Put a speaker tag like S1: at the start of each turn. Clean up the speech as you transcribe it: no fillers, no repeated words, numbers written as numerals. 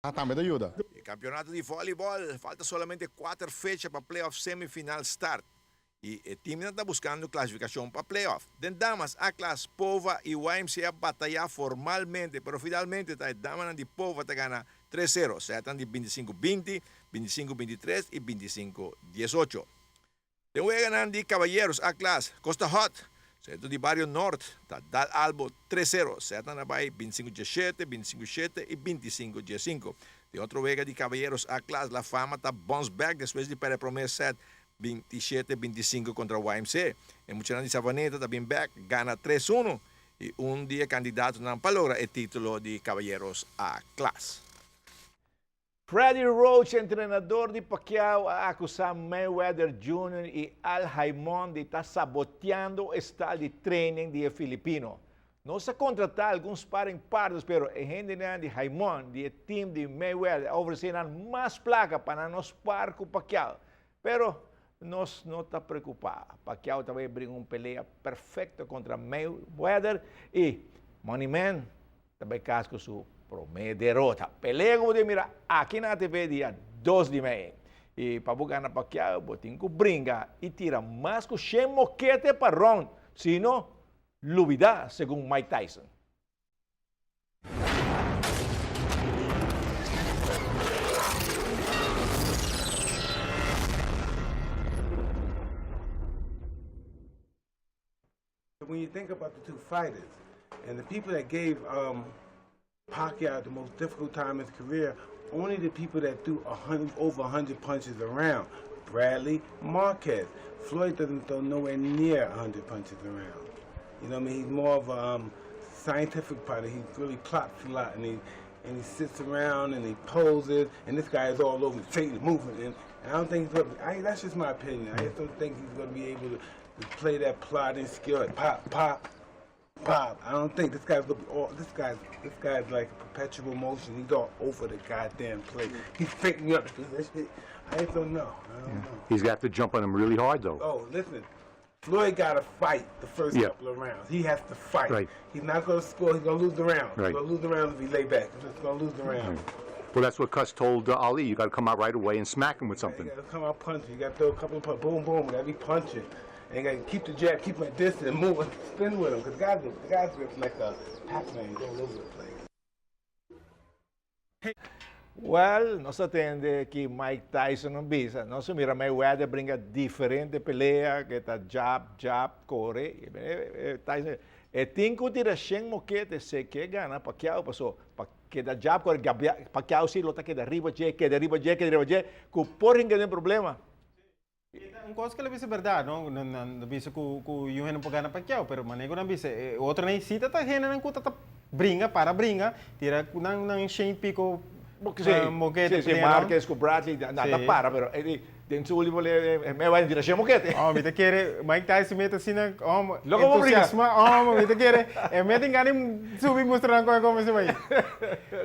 S1: Tambe ta yuda.
S2: E campeonato di volleyball falta solamente cuater fecha pa playoff semifinal start y e teamnan ta buscando clasificacion pa playoff. Den damas, A-klas, Pova y YMCA a bataya formalmente pero finalmente ta e damanan di Pova ta gana tres sero, setan di bintisinco binti, bintisinco bintitres y bintisinco diesocho. Den weganan di Caballeros A-klas, Costa Hot, Centro di Bario Nort ta dal Albo tres sero, setnan a bai bintisinku diesshete, bintisinku shete i bintisinku diesinku. Den otro wega di Caballeros A-klas, La Fama ta bounce back despues di perde prome set bintishete bintisinku kontra YMC. E muchanan di Savaneta ta bin bek gana tres uno i un di e kandidatonan pa logra e titulo di Caballeros A-klas. Freddie Roach, entrenador di Pacquiao, a akusá Mayweather Junior i Al Haymon di ta saboteando e stal di training di e filipino. Nos a kontratá algun sparring partners pero e hendenan di Haymon di e team di Mayweather a ofresé nan mas plaka pa nan no spar ku Pacquiao. Pero nos no ta preokupá. Pacquiao ta bai bringa un pelea perfekto kontra Mayweather i Money Man Ta bai kas ku su promé derota. Pelea ku bo tin mira aki na ATV dia dos di mei. I pa bo gana Pacquiao bo tin ku bringa i tira mas ku shen mokete pa round, sino lubida, segun Mike Tyson.
S3: When you think about the two fighters and the people that gave um, Pacquiao the most difficult time in his career, only the people that threw 100, over 100 punches around. Bradley, Marquez. Floyd doesn't throw nowhere near 100 punches around. You know what I mean? He's more of a um, scientific fighter. He really plots a lot and he and he sits around and he poses. And this guy is all over the moving. And, and I don't think he's gonna, I, that's just my opinion. I just don't think he's going to be able to to play that plotting skill, like pop, pop, pop. I don't think this guy's gonna be all. This guy's this guy's like perpetual motion. He's all over the goddamn place. He's picking up. I just don't know. I don't know.
S4: He's got to jump on him really hard, though.
S3: Oh, listen. Floyd got to fight the first
S4: Yeah.
S3: couple of rounds. He has to fight.
S4: Right.
S3: He's not going to score. He's going to lose the round.
S4: Right.
S3: He's going to lose the round if he lay back. He's just going to lose the round.
S4: Well, that's what Cus told uh, Ali. You got to come out right away and smack him with something.
S3: You got to come out punching. You got to throw a couple of punches. Boom, boom. You got to be punching. And you got to keep the jab, keep my distance, and move and spin with him. Because the guy's, the guy's like a Pac-Man. He's all over the place.
S2: Well, nos a tende ki Mike Tyson a bisa. Nos a mira Mayweather bringa diferente pelea, ke ta jab, jab, kore. Tyson, e tin ku tira shen mokete se ke gana Pacquiao, paso pa keda jab kore, Pacquiao si lo ta keda riba dje, keda riba dje, keda riba dje, ku por hinka den problema.
S5: Un kos ku el a bisa bèrdat, no? Nan nan ta bisa ku ku yu hende por gana Pacquiao, pero manera ku nan bisa e otronan si ta ta hendenan ku ta ta bringa, para bringa, tira ku nan nan shen piko mokete
S2: Sí, sí, Marquez ku Bradley nan ta para, pero den su ultimo pelea e bai tira shen mokete.
S5: Oh, mi ta kere Mike Tyson mete asina, oh,
S2: Loko bo bringa.
S5: entusiasma, oh, mi ta kere e mete gana di subi mustra nan kon e kome esei bai.